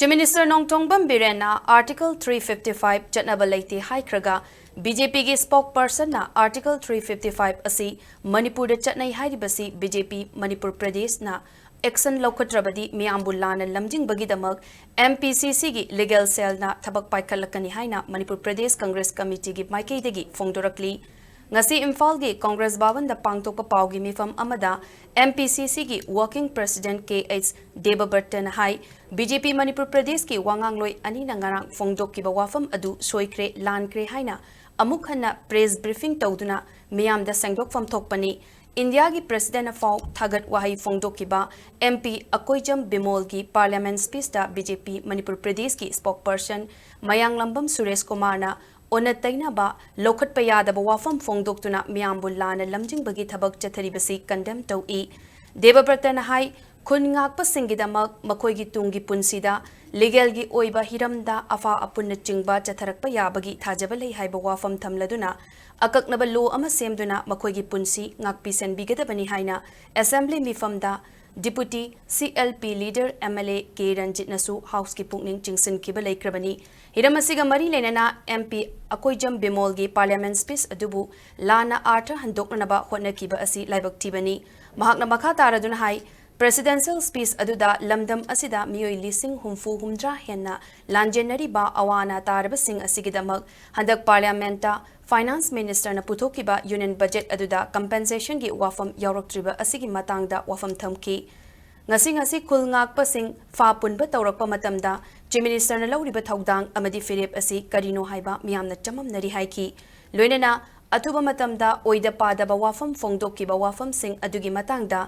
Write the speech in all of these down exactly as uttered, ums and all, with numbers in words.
Chief Minister Nongthombam ꯕꯤꯔꯦꯟꯅ Article three fifty five ꯆꯠꯅꯕ ꯂꯩꯇꯦ ꯍꯥꯏꯈ꯭ꯔꯒ, BJPꯒꯤ spokespersonꯅ Article three fifty five ꯑꯁꯤ ꯃꯅꯤꯄꯨꯔꯗ ꯆꯠꯅꯩ ꯍꯥꯏꯔꯤꯕꯁꯤ BJP ꯃꯅꯤꯄꯨꯔ ꯄ꯭ꯔꯗꯦꯁꯅ action ꯂꯧꯈꯠꯇ꯭ꯔꯕꯗꯤ ꯃꯤꯌꯥꯝꯕꯨ ꯂꯥꯟꯅ ꯂꯝꯖꯤꯡꯕꯒꯤꯗꯃꯛ MPCCꯒꯤ legal cellꯅ ꯊꯕꯛ ꯄꯥꯏꯈꯠꯂꯛꯀꯅꯤ ꯍꯥꯏꯅ ꯃꯅꯤꯄꯨꯔ ꯄ꯭ꯔꯗꯦꯁ ꯀꯪꯒ꯭ꯔꯦꯁ ꯀꯃꯤꯇꯤꯒꯤ ꯃꯥꯏꯀꯩꯗꯒꯤ ꯐꯣꯡꯗꯣꯔꯛꯂꯤ꯫ ꯉꯁꯤ ꯏꯝꯐꯥꯜꯒꯤ ꯀꯪꯒ꯭ꯔꯦꯁ ꯚꯕꯟꯗ ꯄꯥꯡꯊꯣꯛꯄ ꯄꯥꯎꯒꯤ ꯃꯤꯐꯝ ꯑꯃꯗ MPCCꯒꯤ working president K H ꯗꯦꯕꯕ꯭ꯔꯇꯅ ꯍꯥꯏ, BJP ꯃꯅꯤꯄꯨꯔ ꯄ꯭ꯔꯗꯦꯁꯀꯤ ꯋꯥꯉꯥꯡꯂꯣꯏ ꯑꯅꯤꯅ ꯉꯔꯥꯡ ꯐꯣꯡꯗꯣꯛꯈꯤꯕ ꯋꯥꯐꯝ ꯑꯗꯨ ꯁꯣꯏꯈ꯭ꯔꯦ, ꯂꯥꯟꯈ꯭ꯔꯦ ꯍꯥꯏꯅ ꯑꯃꯨꯛ ꯍꯟꯅ press briefing ꯇꯧꯗꯨꯅ ꯃꯤꯌꯥꯝꯗ ꯁꯦꯡꯗꯣꯛꯐꯝ ꯊꯣꯛꯄꯅꯤ꯫ ꯏꯟꯗꯤꯌꯥꯒꯤ ꯄ꯭ꯔꯁꯤꯗꯦꯟꯠꯅ ꯐꯥꯎ ꯊꯥꯒꯠ ꯋꯥꯍꯩ ꯐꯣꯡꯗꯣꯛꯈꯤꯕ MP Akoijam ꯕꯤꯃꯣꯜꯒꯤ parliament speechꯇ BJP Manipur ꯄ꯭ꯔꯗꯦꯁꯀꯤ spokesperson ꯃꯌꯥꯡꯂꯝꯕꯝ ꯁꯨꯔꯦꯁ ꯀꯨꯃꯥꯔꯅ ꯑꯣꯟꯅ ꯇꯩꯅꯕ ꯂꯧꯈꯠꯄ ꯌꯥꯗꯕ ꯋꯥꯐꯝ ꯐꯣꯡꯗꯣꯛꯇꯨꯅ ꯃꯤꯌꯥꯝꯕꯨ ꯂꯥꯟꯅ ꯂꯝꯖꯤꯡꯕꯒꯤ ꯊꯕꯛ ꯆꯠꯊꯔꯤꯕꯁꯤ condemn ꯇꯧꯏ꯫ ꯗꯦꯕꯕ꯭ꯔꯇꯅ ꯍꯥꯏ, ꯈꯨꯟ ꯉꯥꯛꯄꯁꯤꯡꯒꯤꯗꯃꯛ ꯃꯈꯣꯏꯒꯤ ꯇꯨꯡꯒꯤ ꯄꯨꯟꯁꯤꯗ legalꯒꯤ ꯑꯣꯏꯕ ꯍꯤꯔꯝꯗ ꯑꯐ ꯑꯄꯨꯟꯅꯆꯤꯡꯕ ꯆꯠꯊꯔꯛꯄ ꯌꯥꯕꯒꯤ ꯊꯥꯖꯕ ꯂꯩ ꯍꯥꯏꯕ ꯋꯥꯐꯝ ꯊꯝꯂꯗꯨꯅ, ꯑꯀꯛꯅꯕ law ꯑꯃ ꯁꯦꯝꯗꯨꯅ ꯃꯈꯣꯏꯒꯤ ꯄꯨꯟꯁꯤ ꯉꯥꯛꯄꯤ ꯁꯦꯟꯕꯤꯒꯗꯕꯅꯤ ꯍꯥꯏꯅ assembly ꯃꯤꯐꯝꯗ Deputy CLP leader MLA K ꯔꯟꯖꯤꯠꯅꯁꯨ Houseꯀꯤ ꯄꯨꯛꯅꯤꯡ ꯆꯤꯡꯁꯤꯟꯈꯤꯕ ꯂꯩꯈ꯭ꯔꯕꯅꯤ꯫ ꯍꯤꯔꯝ ꯑꯁꯤꯒ ꯃꯔꯤ ꯂꯩꯅꯅ MP ꯑꯀꯣꯏꯖꯝ ꯕꯤꯃꯣꯜꯒꯤ parliament speech ꯑꯗꯨꯕꯨ ꯂꯥꯟꯅ ꯑꯥꯔꯊ ꯍꯟꯗꯣꯛꯅꯅꯕ ꯍꯣꯠꯅꯈꯤꯕ ꯑꯁꯤ ꯂꯥꯏꯕꯛ ꯊꯤꯕꯅꯤ꯫ ꯃꯍꯥꯛꯅ ꯃꯈꯥ ꯇꯥꯔꯗꯨꯅ ꯍꯥꯏ, presidential speech ꯑꯗꯨꯗ ꯂꯝꯗꯝ ꯑꯁꯤꯗ ꯃꯤꯑꯣꯏ ꯂꯤꯁꯤꯡ ꯍꯨꯝꯐꯨ ꯍꯨꯝꯗ꯭ꯔꯥ ꯍꯦꯟꯅ ꯂꯥꯟꯖꯦꯟꯅꯔꯤꯕ ꯑꯋꯥ ꯑꯅꯥ ꯇꯥꯔꯕꯁꯤꯡ ꯑꯁꯤꯒꯤꯗꯃꯛ ꯍꯟꯗꯛ parliamentꯇ finance ministerꯅ ꯄꯨꯊꯣꯛꯈꯤꯕ union budget ꯑꯗꯨꯗ compensationꯒꯤ ꯋꯥꯐꯝ ꯌꯥꯎꯔꯛꯇ꯭ꯔꯤꯕ ꯑꯁꯤꯒꯤ ꯃꯇꯥꯡꯗ ꯋꯥꯐꯝ ꯊꯝꯈꯤ꯫ ꯉꯁꯤ ꯉꯁꯤ ꯈꯨꯜ ꯉꯥꯛꯄꯁꯤꯡ ꯐꯥ ꯄꯨꯟꯕ ꯇꯧꯔꯛꯄ ꯃꯇꯝꯗ Chief Ministerꯅ ꯂꯧꯔꯤꯕ ꯊꯧꯗꯥꯡ ꯑꯃꯗꯤ ꯐꯤꯔꯦꯞ ꯑꯁꯤ ꯀꯔꯤꯅꯣ ꯍꯥꯏꯕ ꯃꯤꯌꯥꯝꯅ ꯆꯃꯝꯅꯔꯤ ꯍꯥꯏꯈꯤ꯫ ꯂꯣꯏꯅꯅ ꯑꯊꯨꯕ ꯃꯇꯝꯗ ꯑꯣꯏꯗ ꯄꯥꯗꯕ ꯋꯥꯐꯝ ꯐꯣꯡꯗꯣꯛꯈꯤꯕ ꯋꯥꯐꯝꯁꯤꯡ ꯑꯗꯨꯒꯤ ꯃꯇꯥꯡꯗ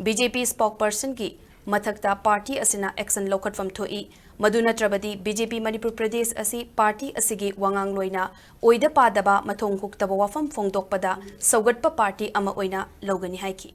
BJP spokespersonꯒꯤ ꯃꯊꯛꯇ party ꯑꯁꯤꯅ action ꯂꯧꯈꯠꯐꯝ ꯊꯣꯛꯏ꯫ ꯃꯗꯨ ꯅꯠꯇ꯭ꯔꯕꯗꯤ BJP ꯃꯅꯤꯄꯨꯔ ꯄ꯭ꯔꯗꯦꯁ ꯑꯁꯤ party ꯑꯁꯤꯒꯤ ꯋꯥꯉꯥꯡꯂꯣꯏꯅ ꯑꯣꯏꯗ ꯄꯥꯗꯕ ꯃꯊꯣꯡ ꯍꯨꯛꯇꯕ ꯋꯥꯐꯝ ꯐꯣꯡꯗꯣꯛꯄꯗ ꯁꯧꯒꯠꯄ party ꯑꯃ ꯑꯣꯏꯅ ꯂꯧꯒꯅꯤ ꯍꯥꯏꯈꯤ꯫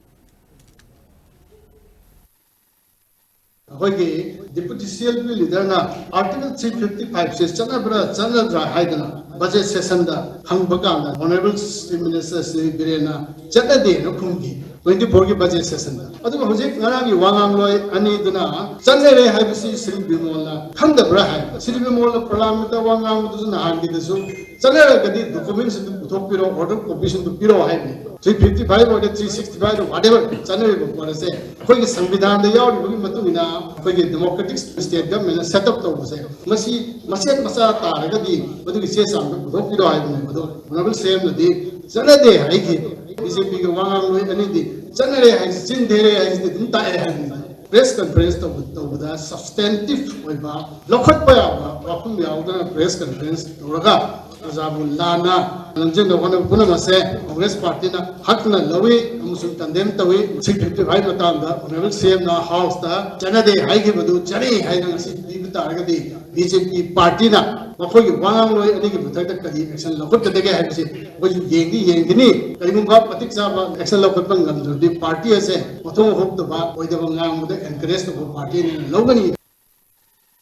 ꯑꯩꯈꯣꯏꯒꯤ Deputy CLP leaderꯅ Article three fifty five ꯁꯦ ꯆꯠꯅꯕ꯭ꯔꯥ ꯆꯠꯅꯗ꯭ꯔꯥ ꯍꯥꯏꯗꯅ budget sessionꯗ ꯍꯪꯕ ꯀꯥꯟꯗ Honourable Chief Minister ꯁ꯭ꯔꯤ ꯕꯤꯔꯦꯟꯅ ꯆꯠꯅꯗꯦꯅ ꯈꯨꯝꯈꯤ꯫ ꯇ꯭ꯋꯦꯟꯇꯤ ꯐꯣꯔꯒꯤ ꯕꯖꯦꯠ ꯁꯦꯁꯟꯗ꯫ ꯑꯗꯨꯒ ꯍꯧꯖꯤꯛ ꯉꯔꯥꯡꯒꯤ ꯋꯥ ꯉꯥꯡꯂꯣꯏ ꯑꯅꯤꯗꯨꯅ ꯆꯠꯅꯔꯦ ꯍꯥꯏꯕꯁꯤ ꯁ꯭ꯔꯤ ꯕꯤꯃꯣꯜꯅ ꯈꯪꯗꯕ꯭ꯔꯥ ꯍꯥꯏꯕ꯫ ꯁ꯭ꯔꯤ ꯕꯤꯃꯣꯜꯅ ꯄꯥꯔꯂꯤꯌꯥꯃꯦꯟꯠꯇ ꯋꯥ ꯉꯥꯡꯕꯗꯨꯁꯨ ꯅꯍꯥꯟꯒꯤꯗꯁꯨ ꯆꯠꯅꯔꯒꯗꯤ ꯗꯣꯀꯨꯃꯦꯟꯁꯤꯡꯗꯨ ꯄꯨꯊꯣꯛꯄꯤꯔꯣ, ꯑꯣꯔꯗꯔ ꯀꯣꯄꯤꯁꯤꯡꯗꯨ ꯄꯤꯔꯣ ꯍꯥꯏꯕꯅꯤ꯫ ꯊ꯭ꯔꯤ ꯐꯤꯐꯇꯤ ꯐꯥꯏꯚ ꯑꯣꯏꯒꯦꯔꯥ, ꯊ꯭ꯔꯤ ꯁꯤꯛꯁꯇꯤ ꯐꯥꯏꯚ ꯑꯣꯏꯒꯦꯔꯥ, whatever ꯆꯠꯅꯔꯤꯕ ꯄꯣꯠ ꯑꯁꯦ ꯑꯩꯈꯣꯏꯒꯤ ꯁꯪꯕꯤꯙꯥꯟꯗ ꯌꯥꯎꯔꯤꯕꯒꯤ ꯃꯇꯨꯡ ꯏꯟꯅ ꯑꯩꯈꯣꯏꯒꯤ ꯗꯦꯃꯣꯀ꯭ꯔꯦꯇꯤꯛ ꯁ꯭ꯇꯦꯠ ꯒꯚꯔꯟꯃꯦꯟꯠꯅ ꯁꯦꯠ ꯑꯞ ꯇꯧꯕꯁꯦ, ꯃꯁꯤ ꯃꯆꯦꯠ ꯃꯆꯥ ꯇꯥꯔꯒꯗꯤ ꯃꯗꯨꯒꯤ ꯆꯦ ꯆꯥꯡꯗꯣ ꯄꯨꯊꯣꯛꯄꯤꯔꯣ ꯍꯥꯏꯕꯅꯦꯕ꯫ ꯑꯗꯣ ꯑꯣꯅꯔꯦꯕꯜ ꯁꯤ ꯑꯦꯝꯅꯗꯤ ꯆꯠꯅꯗꯦ ꯍꯥꯏꯈꯤ꯫ ꯕꯤ ꯖꯦ ꯄꯤꯒꯤ ꯋꯥ ꯉꯥꯡꯂꯣꯏ ꯑꯅꯤꯗꯤ ꯆꯠꯅꯔꯦ ꯍꯥꯏꯁꯤ, ꯆꯤꯟ ꯊꯤꯔꯦ ꯍꯥꯏꯁꯤꯗꯤ ꯑꯗꯨꯝ ꯇꯥꯛꯑꯦ ꯍꯥꯏꯕꯅꯤ꯫ ꯄ꯭ꯔꯦꯁ ꯀꯟꯐꯔꯦꯟꯁ ꯇꯧꯕ-, ꯇꯧꯕꯗ ꯁꯕꯁꯇꯦꯟꯇꯤꯚ ꯑꯣꯏꯕ, ꯂꯧꯈꯠꯄ ꯌꯥꯕ ꯋꯥꯐꯝ ꯌꯥꯎꯗꯅ ꯄ꯭ꯔꯦꯁ ꯀꯟꯐꯔꯦꯟꯁ ꯇꯧꯔꯒ ꯄ꯭ꯔꯖꯥꯕꯨ ꯂꯥꯟꯅ ꯂꯝꯖꯤꯡꯅꯕ ꯍꯣꯠꯅꯕ ꯄꯨꯝꯅꯃꯛꯁꯦ ꯀꯣꯡꯒ꯭ꯔꯦꯁ ꯄꯥꯔꯇꯤꯅ ꯍꯛꯅ ꯂꯧꯏ ꯑꯃꯁꯨꯡ ꯀꯟꯗꯦꯝ ꯇꯧꯏ꯫ ꯊ꯭ꯔꯤ ꯐꯤꯐꯇꯤ ꯐꯥꯏꯚ ꯃꯇꯥꯡꯗ ꯑꯣꯅꯔꯦꯕꯜ ꯁꯤ ꯑꯦꯝꯅ ꯍꯥꯎꯁꯇ ꯆꯠꯅꯗꯦ ꯍꯥꯏꯈꯤꯕꯗꯨ ꯆꯠꯅꯩ ꯍꯥꯏꯅ ꯉꯁꯤ ꯄꯤꯕ ꯇꯥꯔꯒꯗꯤ ꯕꯤ ꯖꯦ ꯄꯤ ꯄꯥꯔꯇꯤꯅ ꯃꯈꯣꯏꯒꯤ ꯋꯥ ꯉꯥꯡꯂꯣꯏ ꯑꯅꯤꯒꯤ ꯃꯊꯛꯇ ꯀꯔꯤ ꯑꯦꯛꯁꯟ ꯂꯧꯈꯠꯀꯗꯒꯦ ꯍꯥꯏꯕꯁꯤ ꯑꯩꯈꯣꯏꯁꯨ ꯌꯦꯡꯗꯤ ꯌꯦꯡꯒꯅꯤ꯫ ꯀꯔꯤꯒꯨꯝꯕ ꯃꯇꯤꯛ ꯆꯥꯕ ꯑꯦꯛꯁꯟ ꯂꯧꯈꯠꯄ ꯉꯝꯗ꯭ꯔꯕꯗꯤ ꯄꯥꯔꯇꯤ ꯑꯁꯦ ꯃꯊꯣꯡ ꯍꯨꯛꯇꯕ, ꯑꯣꯏꯗꯕ ꯉꯥꯡꯕꯗ ꯑꯦꯟꯀꯔꯦꯖ ꯇꯧꯕ ꯄꯥꯔꯇꯤꯅꯦꯅ ꯂꯧꯒꯅꯤ꯫